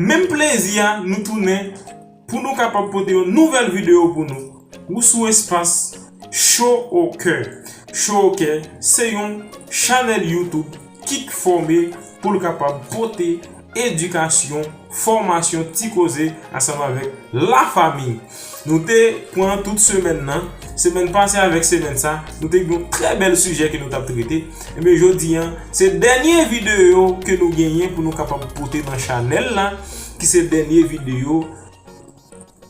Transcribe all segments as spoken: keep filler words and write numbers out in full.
Menm plezi a, nou tounen pou nou kapab pote yon nouvèl videyo pou nou. Ou sou espas Cho au Cœur. Cho au Cœur se yon chanèl YouTube ki fòme pou l kapab pote edikasyon, fòmasyon, ti koze ansanm avèk lafanmi. Nou te pran tout semèn nan, semèn pase avèk semèn sa, nou te gen yon trè bèl sijè ke nou t ap trete. Ebyen, jodi a, se dènye videyo ke nou genyen pou nou kapab pote nan chanèl la, ki se dènye videyo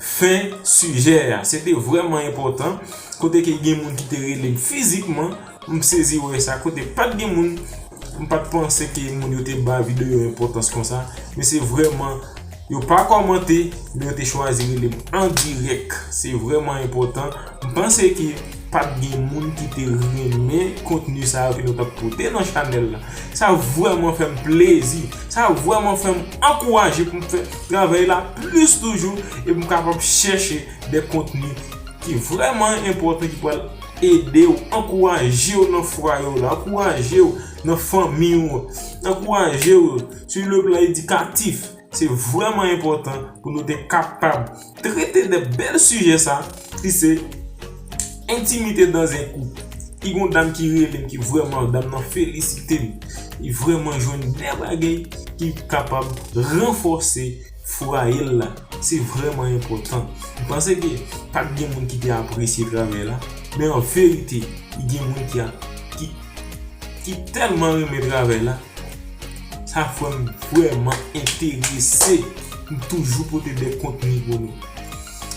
fen sijè a. Se te vrèman enpòtan. Kote ke gen moun ki te rele m fizikman, m sezi wè sa. Kote pa t gen moun, m pa t panse ke moun yo te ba videyo enpòtans konsa. Men se vrèman, yo pa kòmante, men yo te chwazi rele m an dirèk. Se vrèman enpòtan. M panse ke pa t gen moun ki te renmen kontni sa yo ke nou t ap pote nan chanèl la. Sa vrèman fè m plezi. Sa vrèman fè m ankouraje pou m fè travay la plis toujou e pou m kapab chèche de kontni ki vrèman enpòtan, ki pral ede w, ankouraje w nan fwaye w la, ankouraje w nan fanmi w, ankouraje w sou le plan edikatif. Se vrèman enpòtan pou nou te kapab trete de bèl sijè sa, ki se entimite dans un couple. Ki gon dam ki rele m, ki vrèman, dam nan felisite m. Li vrèman jwenn de bagay ki kapab ranfòse fwaye l la. Se vrèman enpòtan. M panse ke pa t gen moun ki te apresye travay la, men an verite, li gen moun ki, a, ki, ki tèlman renmen travay la. Sa fè m vrèman enterese. M toujou pote de kontni pou nou.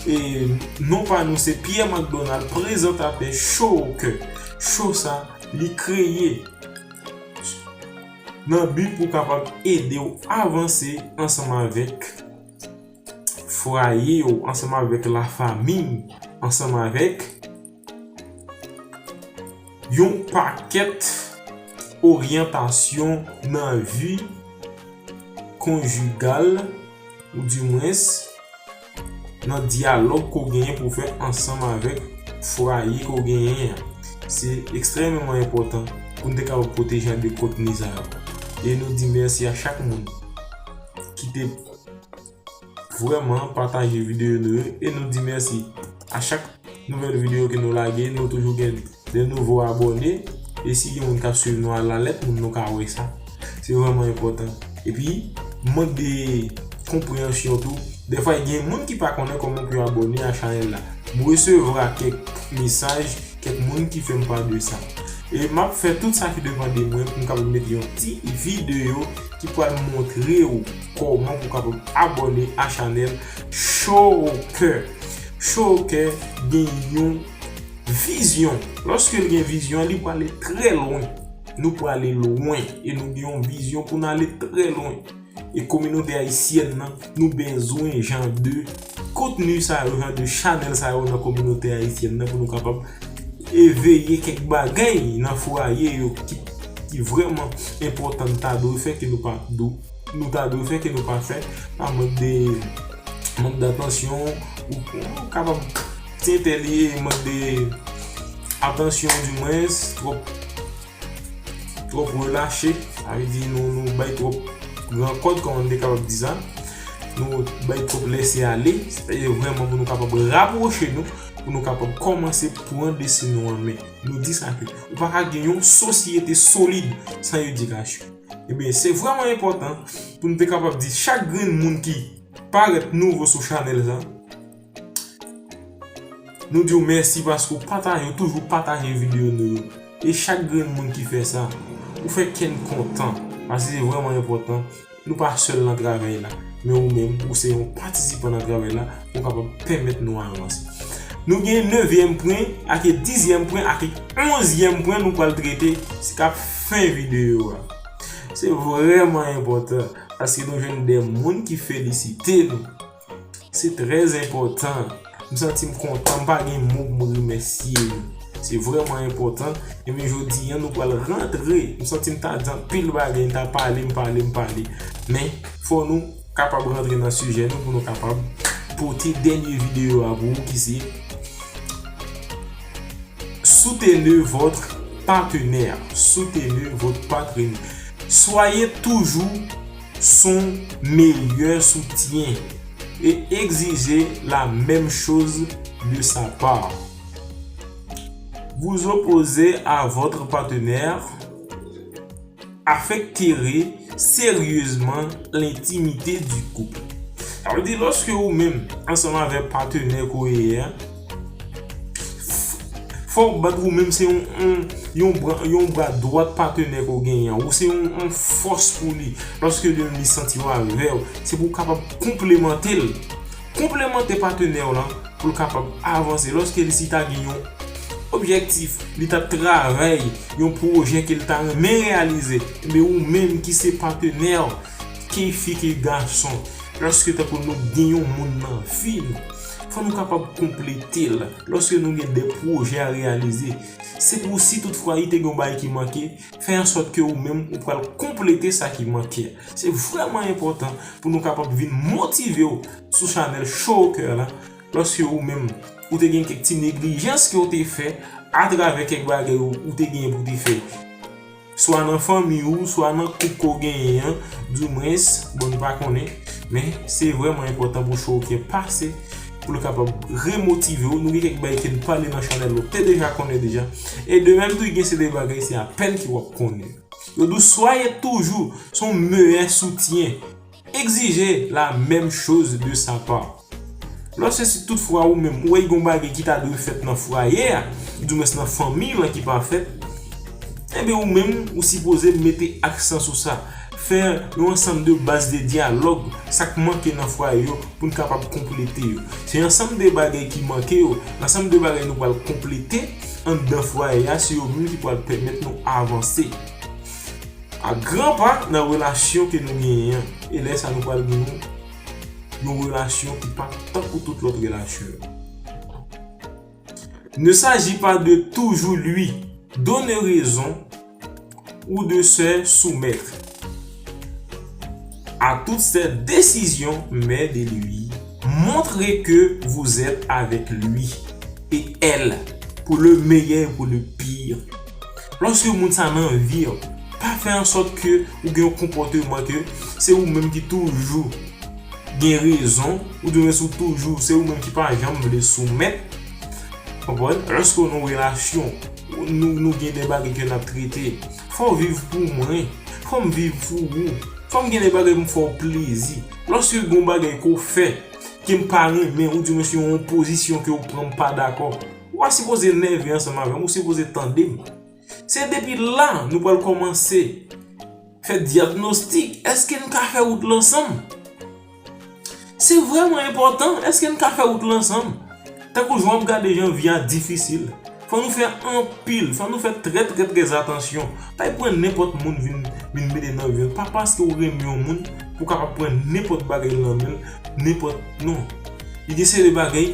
E non pa nou se Pierre McDonald, prezantatè Cho au Cœur. Cho sa, li kreye nan bi pou kapab ede w avanse ansanm avèk fwaye w, ansanm avèk lafanmi, ansanm avèk yon pakèt oryantasyon nan vi konjigal, oudimwens nan dyalòg ke w genyen pou w fè ansanm avèk fwaye ke w genyen an. Se ekstrèmeman enpòtan pou n te kapab pote jan de kontni sa yo. E nou di mèsi a chak moun ki te vrèman pataje videyo nou yo. E nou di mèsi a chak nouvèl videyo ke nou lage. Nou toujou gen de nouvo abòne. E si gen moun k ap swiv nou alalèt, moun nou ka wè sa. Se vrèman enpòtan. Epi, mank de konpreyansyon tou. Dèfwa, gen moun ki pa konnen kòman pou yo abòne a chanèl la. M resevwa kèk mesaj, kèk moun ki fè m pa de sa. E m ap fè tout sa ki depann de mwen pou m kapab mete yon ti videyo ki pral montre w kòman pou w kapab abòne a chanèl Cho au Cœur. Cho au Cœur gen yon vizyon. Lòske l gen vizyon, li prale trè lwen. Nou prale lwen e nou gen yon vizyon pou n ale trè lwen. E kominote ayisyèn nan, nou bezwen jan de kontni sa yo, jan de chanèl sa yo nan kominote ayisyèn nan pou nou kapab eveye kèk bagay nan fwaye yo ki, ki vrèman enpòtan, n ta dwe fè ke nou pa dwe, nou ta dwe fè ke nou pa fè, pa mank de, mank datansyon, ou, ou kapab tenten li mank de atansyon, dimwens, twòp twòp relache, sa vle di nou, nou bay twòp gran kòd, kòman n te kapab di sa. Nou bay twòp lese ale, sètadi vrèman pou nou kapab rapwoche nou, pou nou kapab kòmanse pran desten nou an men. Nou di sa ke ou pa ka gen yon sosyete solid san edikasyon. Ebyen, se vrèman enpòtan pou nou te kapab di chak grenn moun ki parèt nouvo sou chanèl sa, nou di w mèsi paske w pataje, w toujou pataje videyo nou yo. E chak grenn moun ki fè sa, ou fè kè n kontan. Paske se vrèman enpòtan. Nou pa sèl nan travay la. Men ou menm, ou se yon patisipan nan travay la. Ou kapab pèmèt nou avanse. Nou gen nevyèm pwen, ake dizyèm pwen, ake onzyèm pwen nou pral trete. Se k ap fen videyo a. Se vrèman enpòtan. Paske nou jwenn de moun ki felisite nou. Se trè enpòtan. M santi m kontan, m pa gen mo pou m remèsye nou. Se vrèman enpòtan. Ebyen, jodi a, nou pral rantre. M santi m ta di anpil bagay, m ta pale, m pale, m pale. Men, fò nou kapab rantre nan sijè nou pou nou kapab pote dènye videyo a pou ou ki se Soutenez votre partenaire. Soutenez votre partenaire. Soyez toujours son meilleur soutien et exigez la même chose de sa part. Vous opposer à votre partenaire affecterait sérieusement l'intimité du couple. Sa vle di, lòske ou menm, ansanm avèk patnè ke w ye a, fò w bat ou menm se yon, yon, yon bra, yon bra dwat patnè ke w genyen an, ou se yon, yon fòs pou li. Lòske li menm li santi w avè w, se pou w kapab konplemante l. Konplemante patnè w lan pou l kapab avanse. Lòske li si ta gen yon objektif, li t ap travay yon pwojè ke l ta renmen reyalize, ebyen ou menm ki se patnè w, ke fi ke gason, lòske tankou nou gen yon moun nan vi nou, fò nou kapab konplete l. Lòske nou gen de pwojè a reyalize, se pou si toutfwa li te gen yon bagay ki manke, fè an sòt ke ou menm ou pral konplete sa ki manke. Se vrèman enpòtan pou nou kapab vin motive w sou chanèl Show Cœur la, lòske ou menm ou te gen kèk ti neglijans ke w te fè atravè kèk bagay ou, ou te genyen pou w te fè. Swa nan fanmi ou, swa nan koup ke w genyen an, dimwens, bon, nou pa konnen, men se vrèman enpòtan pou Show Cœur pase, pou l kapab remotive w. Nou gen kèk bagay ke n pale nan chanèl ou te deja konnen deja. E de menm tou, gen se de bagay se apèn ke w ap konnen. Yo di w, soyez toujours son meilleur soutien. Exigez la même chose de sa part. Lòske si toutfwa ou menm, ou wè gen yon bagay ki ta dwe fèt nan fwaye a, oudimwens nan fanmi lan ki pa fèt, ebyen ou menm, ou sipoze mete aksan sou sa. Fè yon ansanm de baz de dyalòg, sa k manke nan fwaye yo, pou n kapab konplete yo. Se yon ansanm de bagay ki manke yo, ansanm de bagay nou pral konplete anndan fwaye a, se yo menm ki pral pèmèt nou avanse a gran pa nan relasyon ke nou genyen an. E lè sa nou pral gen yon, yon relasyon ki pa tankou tout lòt relasyon yo. Ne s'agit pas de toujours lui donner raison ou de se soumettre à toutes ses décisions, mais de lui montrer que vous êtes avec lui et elle pour le meilleur et pour le pire. Lòske moun sa nan vi w, pa fè an sòt ke ou gen yon konpòteman ke se ou menm ki toujou gen rezon, oudimwens ou toujou, se ou menm ki pa janm vle soumèt. Konprann? Lòske w nan yon relasyon, nou, nou gen de bagay ke n ap trete, fò w viv pou mwen, fò m viv pou ou, fò m gen de bagay pou m fè w plezi. Lòske gen yon bagay ke w fè, ke m pa renmen, oudimwens yon pozisyon ke w pran m pa dakò, ou pa sipoze nève ansanm avè m, ou sipoze tande m. Se depi la nou pral kòmanse fè dyagnostik, èske n ka fè wout la ansanm? Se vrèman enpòtan, èske n ka fè wout la ansanm? Tankou jan w ap gade jan vi a difisil, fò nou fè anpil, fò nou fè trè, trè, trè atansyon. Pa pran nenpòt moun vin, vin mete nan vi w. Pa paske w renmen yon moun pou w kapab pran nenpòt bagay nan men l, nenpòt, non. Li gen seri de bagay,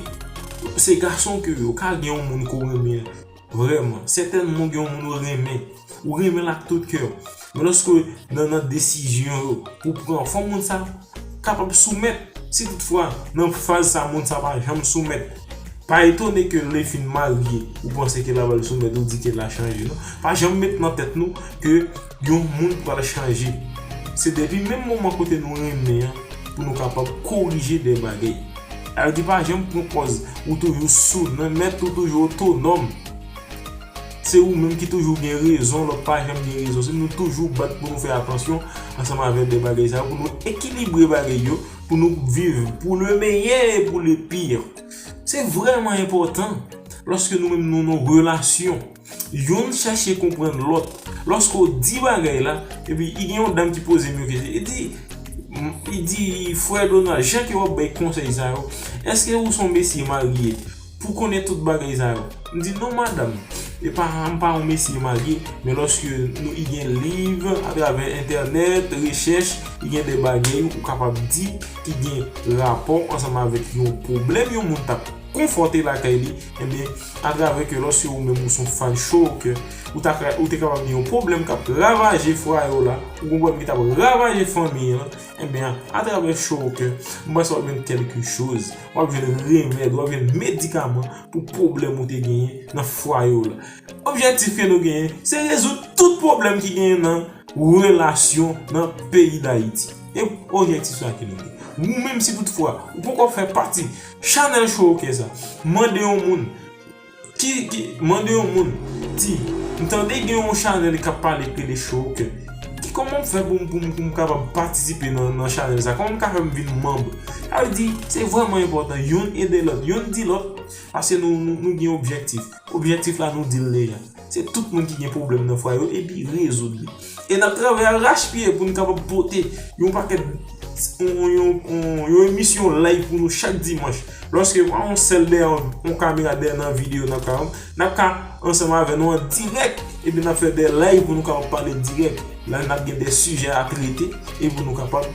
se gason ke yo, ka gen yon moun ke w renmen vrèman. Sètènman, w gen yon moun ou renmen. Ou renmen l ak tout kè w. Men lòske nan, nan desizyon yo pou pran, fò moun sa kapab soumèt. Si toutfwa, nan faz sa, moun sa pa janm soumèt, pa etone ke lè fin marye, ou panse ke l a pral soumèt, ou di ke l a chanje, non. Pa janm met nan tèt nou ke yon moun pral chanje. Se depi menm moman kote nou renmen an, pou nou kapab korije de bagay. Sa vle di pa janm pran pòz ou toujou sou, nan mèt ou toujou otonòm. Se ou menm ki toujou gen rezon, lòt pa janm gen rezon. Se nou toujou bat pou nou fè atansyon ansanm avèk de bagay sa yo, pou nou ekilibre bagay yo, pou nou viv pour le meilleur et pour le pire. Se vrèman enpòtan lòske nou menm nou nan relasyon. Youn chache konprann lòt. Lòske w di bagay la, epi i gen yon dam ki poze m yon kesyon. Li di, li di, "Frè Donald, jan ke w ap bay konsèy sa yo, èske ou se yon mesye marye pou konnen tout bagay sa yo?" M di, "Non, madanm, e pa, m pa yon mesye marye, men lòske nou, i gen liv atravè entènèt, rechèch, i gen de bagay ou kapab di ki gen rapò ansanm avèk yon pwoblèm yon moun t ap konfwonte lakay li, ebyen, atravè ke lòske ou menm ou se yon fan Show Cœur, ou ta ka, ou te kapab gen yon pwoblèm k ap ravaje fwaye w la, ou gen yon pwoblèm ki t ap ravaje fanmi an, ebyen, atravè Show Cœur, m panse w ap jwenn kèlke choz, w ap jwenn remèd, w ap jwenn medikaman pou pwoblèm ou te genyen nan fwaye w la. Objektif ke nou genyen, se rezoud tout pwoblèm ki genyen nan relasyon nan peyi Dayiti. E Objektif sa ke nou gen. Ou menm, si toutfwa ou poko fè pati chanèl Showcase la, mande yon moun ki, ki, mande yon moun, di, "M tande gen yon chanèl k ap pale ke de Showcase. Ki, kòman m fè pou m, pou m, pou m kapab patisipe nan, nan chanèl sa? Kòman m ka fè m vin manm?" Sa vle di, se vrèman enpòtan, youn ede lòt, youn di lòt, paske nou, nou, nou gen objektif. Objektif la, nou di l deja. Se tout moun ki gen pwoblèm nan fwaye yo, epi rezoud li. E n ap travay arachpye pou n kapab pote yon pakèt, yon, yon, yon, yon emisyon live pou nou chak dimanch. Lòske pa yon sèl dèyè yon kamera dèyè nan videyo n ap ka, n ap ka ansanm avè nou an dirèk, epi n ap fè de live pou nou kapab pale dirèk. La, n ap gen de sijè a trete, e pou nou kapab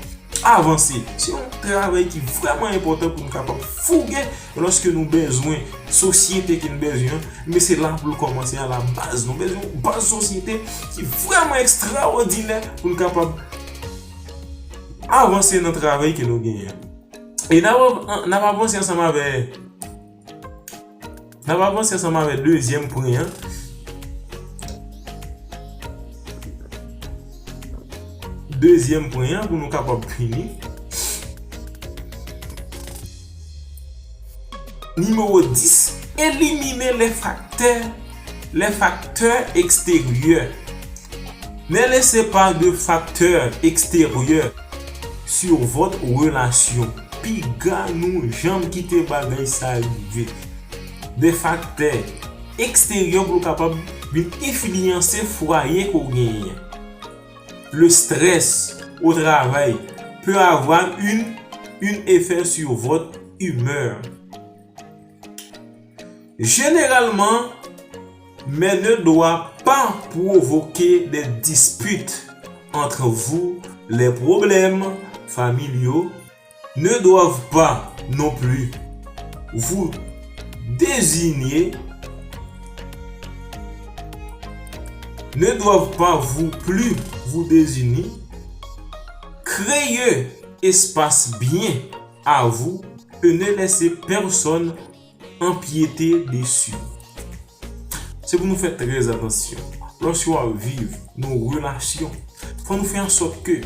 avanse. Se yon travay ki vrèman enpòtan pou nou kapab fouge lòske nou bezwen sosyete ke n bezwen an, men se la pou l kòmanse a la baz. Nou bezwen yon baz sosyete ki vrèman ekstraòdinè pou n kapab avanse nan travay ke nou genyen an. E n ap, n ap avanse ansanm avè N ap avanse ansanm avè dezyèm pwen an. Dezyèm pwen an pou nou kapab fini. Nimewo dis, éliminez les facteurs, les facteurs extérieurs. Ne laissez pas de facteurs extérieurs sur votre relation. Piga nou janm kite bagay sa rive. De faktè eksteryè pou kapab vin enfliyanse fwaye ke w genyen an. Le stress au travail peut avoir une, une effet sur votre humeur. Généralement, mais ne doit pas provoquer des disputes entre vous. Les problèmes familiaux ne doivent pas non plus vous désunir, ne doivent pas vous plus vous désunir. Créez espace bien à vous et ne laissez personne empiéter dessus. Se pou nou fè trè atansyon. Lòske w ap viv nan yon relasyon, fò nou fè ansòt ke,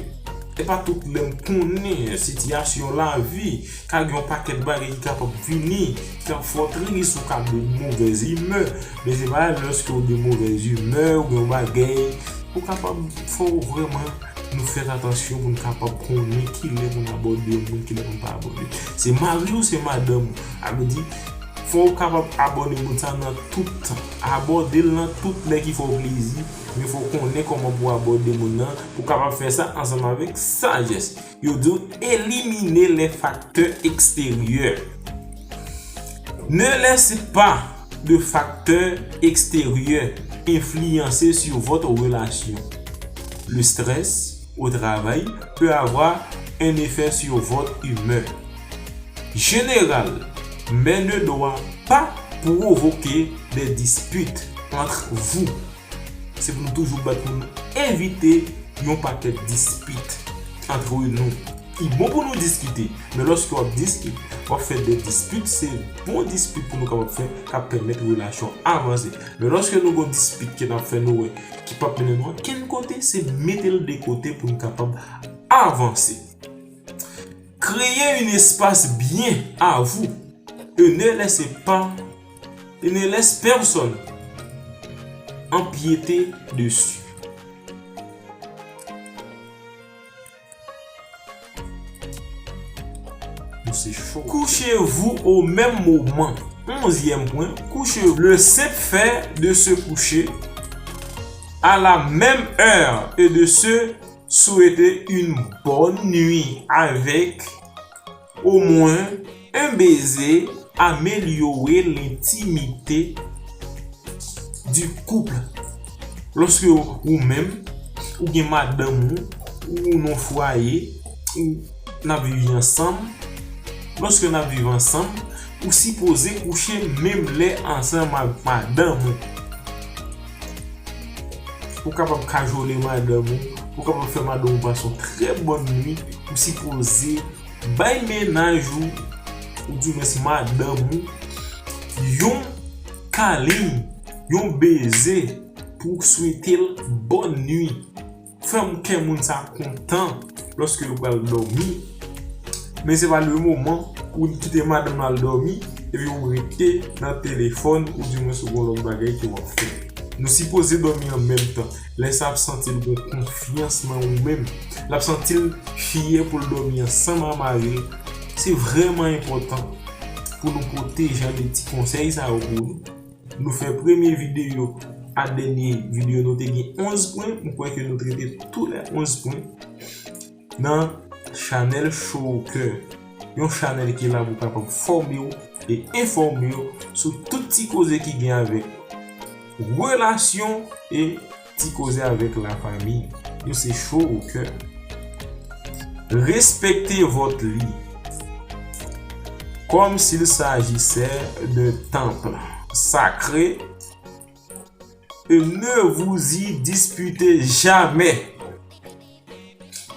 e pa tout lè m konnen sitiyasyon lavi, ka gen yon pakèt bagay ki kapab vini, ki ap fè w tris, ou ka de movèz imè, men se pa lòske w de movèz imè, ou gen yon bagay, ou kapab fè w vrèman nou fè atansyon pou n kapab konnen kilè pou n abòde yon moun, kilè pou n pa abòde. Se mari w, se madanm ou. Sa vle di, fò w kapab abòde moun sa nan tout tan. Abòde l nan tout lè ki fè w plezi, men fò w konnen kòman pou w abòde moun nan, pou w kapab fè sa ansanm avèk sajès. Yo di w, éliminez les facteurs extérieurs. Ne laissez pas de facteurs extérieurs influencer sur votre relation. Le stress au travail peut avoir un effet sur votre humeur générale, mais ne doit pas provoquer des disputes entre vous. Se pou nou toujou bat pou nou evite yon pakèt dispit antre nou. Li bon pou nou diskite, men lòske w ap diskit, w ap fè de dispit, se bon dispit pou nou kapab fè, k ap pèmèt relasyon avanse. Men lòske nou gon dispit ke n ap fè, nou wè ki p ap mennen nou ankenn kote, se mete l de kote pou n kapab avanse. Créez un espace bien à vous et ne laissez pas, et ne laisse personne empiéter dessus. Couchez-vous au même moment. Onzième point, couchez-vous. Le simple fait de se coucher à la même heure et de se souhaiter une bonne nuit avec au moins un baiser améliore l'intimité du couple. Lòske ou menm, ou gen madanm ou, ou nan fwaye, ou n ap viv ansanm, lòske n ap viv ansanm, ou sipoze kouche menm lè ansanm ak madanm ou. Ou kapab kajole madanm ou, ou kapab fè madanm ou pase yon trè bòn nuit, ou sipoze bay mennaj ou, oudimwens madanm ou, yon kalin, yon beze pou swete l bòn nuit. fanm kè moun sa kontan lòske yo pral dòmi. Men se pa le moman pou w kite madanm nan al dòmi epi ou rete nan telefòn oudimwens ou gon lòt bagay ke w ap fè. Nou sipoze dòmi an menm tan. Lè sa ap santi l gon konfyans nan ou menm. L ap santi l fyè pou l dòmi ansanm a mari l. Se vrèman enpòtan pou nou pote jan de ti konsèy sa yo pou nou. Nou fè premye videyo a dènye videyo, nou te gen onz pwen. M kwè ke nou trete tou lè onz pwen nan chanèl Cho Au Cœur. Yon chanèl ki la pou kapab fòme w e enfòme w sou tout ti koze ki gen avèk relasyon e ti koze avèk lafanmi. Nou se Cho Au Cœur. Respectez votre lit comme s'il s'agissait d'un temple sacré et ne vous y disputez jamais.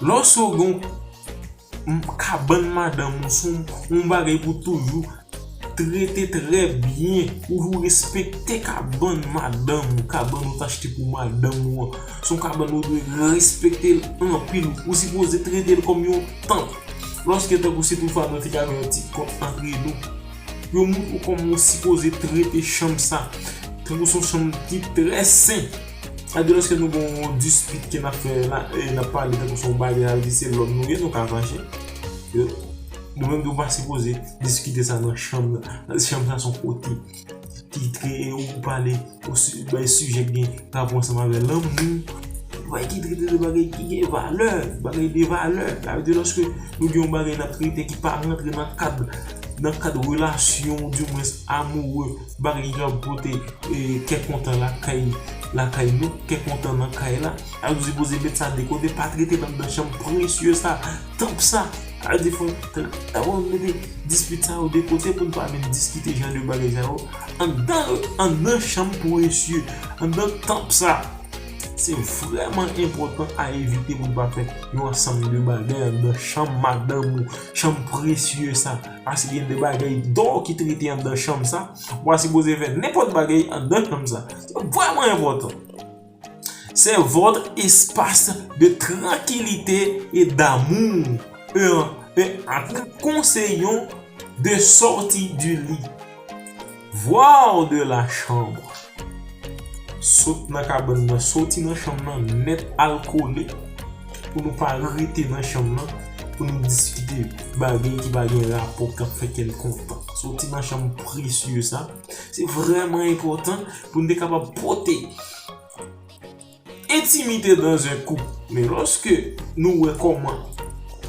Lòske w gen yon kabann madanm ou, se yon bagay pou toujou trete trè byen, pou ou respekte kabann madanm ou, kabann ou t achte pou madanm ou an. Se yon kabann ou dwe respekte l anpil. Ou sipoze trete l kòm yon tanp. Lòske tankou si toutfwa nou te ka gen yon ti kont antre nou, yo montre w kòman ou sipoze trete chanm sa. Tankou se yon chanm ki trè sen. Sa vle di lòske nou gen yon dispit ke n ap fè la, e n ap pale tankou se yon bagay, sa vle di se lòm nou ye, nou ka fache. Yo, nou menm nou pa sipoze diskite sa nan chanm nan. Chanm sa se yon kote ki trete ou pale, ou si, bay sijè ki gen rapò ansanm avè lanmou. Bagay ki trete de bagay ki gen valè, bagay de valè. Sa vle di lòske nou gen yon bagay n ap trete ki pa rantre nan kad, nan kad relasyon, oudimwens amoure, bagay ki ap pote, e, kè kontan lakay, lakay nou, kè kontan nan kay la. Sa vle di sipoze met sa de kote, pa trete l anndan chanm presye sa, tanp sa. Sa vle di fò, fò nou mete dispit sa yo de kote pou n pa vin diskite jan de bagay sa yo anndan, anndan chanm presye, anndan tanp sa. Se vrèman enpòtan a evite pou n pa fè yon ansanm de bagay anndan chanm madanm ou, chanm presye sa. Paske gen de bagay dò ki trete anndan chanm sa. Ou pa sipoze fè nenpòt bagay anndan chanm sa. Se vrèman enpòtan. C'est votre espace de tranquillité et d'amour. Et, et en vous conseillant de sortir du lit, voire de la chambre. Sot nan kabann nan, soti nan chanm nan nèt, al kole, pou nou pa rete nan chanm nan, pou nou diskite bagay ki pa gen rapò, k ap fè kè n kontan. Soti nan chanm presye sa. Se vrèman enpòtan pou nou te kapab pote entimite dans un couple. Men lòske nou wè kòman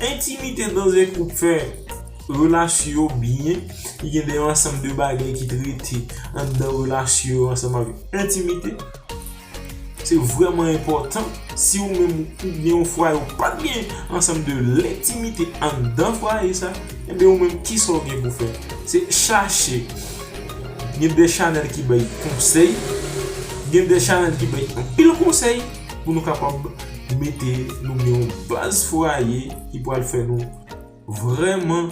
entimite dans un couple fè relasyon yo byen, li gen de yon ansanm de bagay ki trete anndan relasyon yo ansanm avèk entimite. Se vrèman enpòtan, si ou menm ou gen yon fwaye, ou pa t gen ansanm de lentimite anndan fwaye sa, ebyen ou menm kisa w gen pou fè? Se chache. Gen de chanèl ki bay konsèy, gen de chanèl ki bay anpil konsèy pou nou kapab mete nou gen yon baz fwaye ki pral fè nou vrèman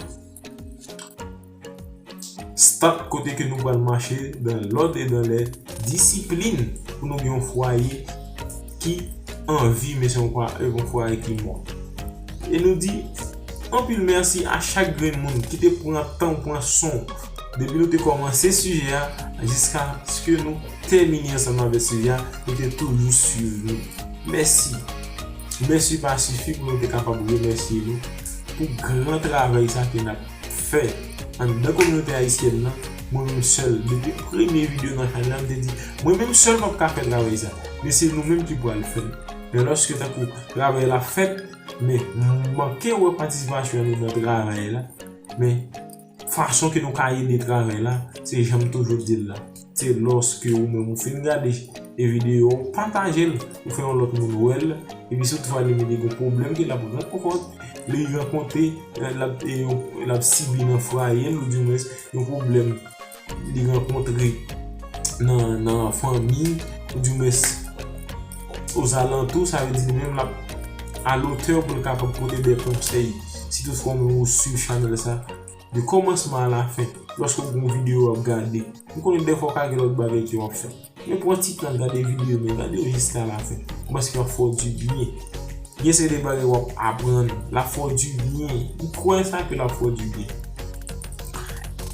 start kote ke nou pral mache dans l'ordre et dans les disciplines pou nou gen yon fwaye ki an vi, men se yon fwa-, yon fwaye ki mò. E nou di anpil mèsi a chak grenn moun ki te pran tan, pran son. Depi nou te kòmanse sijè a, jiskaske nou tèmine ansanm avèk sijè a, nou te toujou swiv nou. Mèsi. Mèsi pa sifi pou nou te kapab remèsye nou pou gran travay sa ke n ap fè anndan kominote ayisyèn nan. Mwen menm sèl, depi premye videyo nan chanèl la, m te di, mwen menm sèl m ap ka fè travay sa. Men se nou menm ki pral fè l. Men lòske tankou travay la fèt, men m manke wè patisipasyon nou nan travay la, men fason ke nou ka ede travay la, se jan m toujou di l la. Se lòske ou menm ou fin gade e videyo a, ou pataje l, ou fè yon lòt moun wè l, epi si toutfwa li menm li gen pwoblèm ke l ap rankontre, li rankontre, l ap, e, l ap sibi nan fwaye l, oudimwens yon pwoblèm li rankontre nan, nan fanmi, oudimwens ozalantou, sa vle di li menm l ap alatè pou l kapab pote de konsèy. Si toutfwa ou menm ou swiv chanèl sa, de kòmansman a la fen, lòske w gen yon videyo w ap gade, m konnen dèfwa w ka gen lòt bagay ke w ap fè. Men pran ti tan gade videyo, men gade yo jiska la fen. M panse y ap fè w di byen. Gen se de bagay w ap aprann. L ap fè w dibyen. M kwè sa ke l ap fè w dibyen.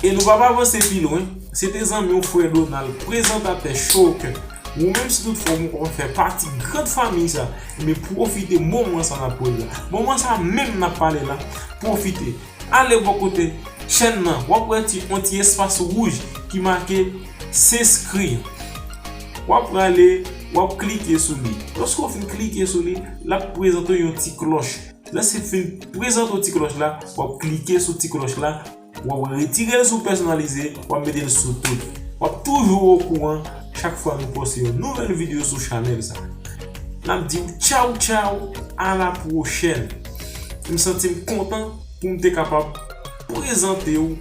E nou p ap avanse pi lwen. Se te zanmi w, frè Donald, prezantatè Show Au Cœur. Ou menm, si toutfwa ou poko fè pati grand fanmi sa, men pwofite moman sa n ap pale la. Moman sa menm n ap pale la, pwofite. Ale bò kote chèn nan, w ap wè ti, yon ti espas wouj ki make senskriyè. W ap prale, w ap klike sou li. Lòske w fin klike sou li, l ap prezante w yon ti klòch. Lè se fin prezante w ti klòch la, w ap klike sou ti klòch la, w ap retire l sou pèsonalize, w ap mete l sou tout. W ap toujou okouran chak fwa nou poste yon nouvèl videyo sou chanèl sa. N ap di w tchaw tchaw, a la pwochèn. M santi m kontan pou m te kapab prezante w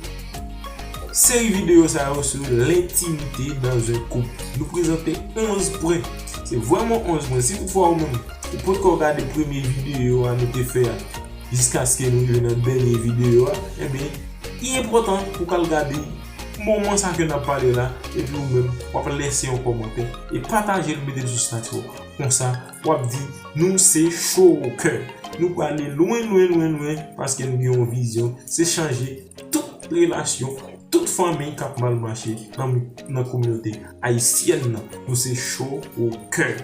seri videyo sa yo sou lentimite dans un couple. Nou prezante onz pwen. Se vrèman onz pwen. Si toutfwa ou menm, ou potko gade premye videyo a nou te fè a, jiskaske nou rive nan dènye videyo a, ebyen, li enpòtan pou w al gade moman sa ke n ap pale la, epi ou menm, w ap lèse yon kòmantè e pataje l, mete l sou statut ou. Konsa, w ap di, nou se Show Au Cœur. Nou prale lwen, lwen, lwen, lwen, paske nou gen yon vizyon, se chanje tout relasyon, tout fanmi k ap mal mache nan, nan kominote ayisyèn nan. Nou se Show Au Cœur.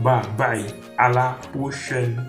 Babay, a la pwochèn.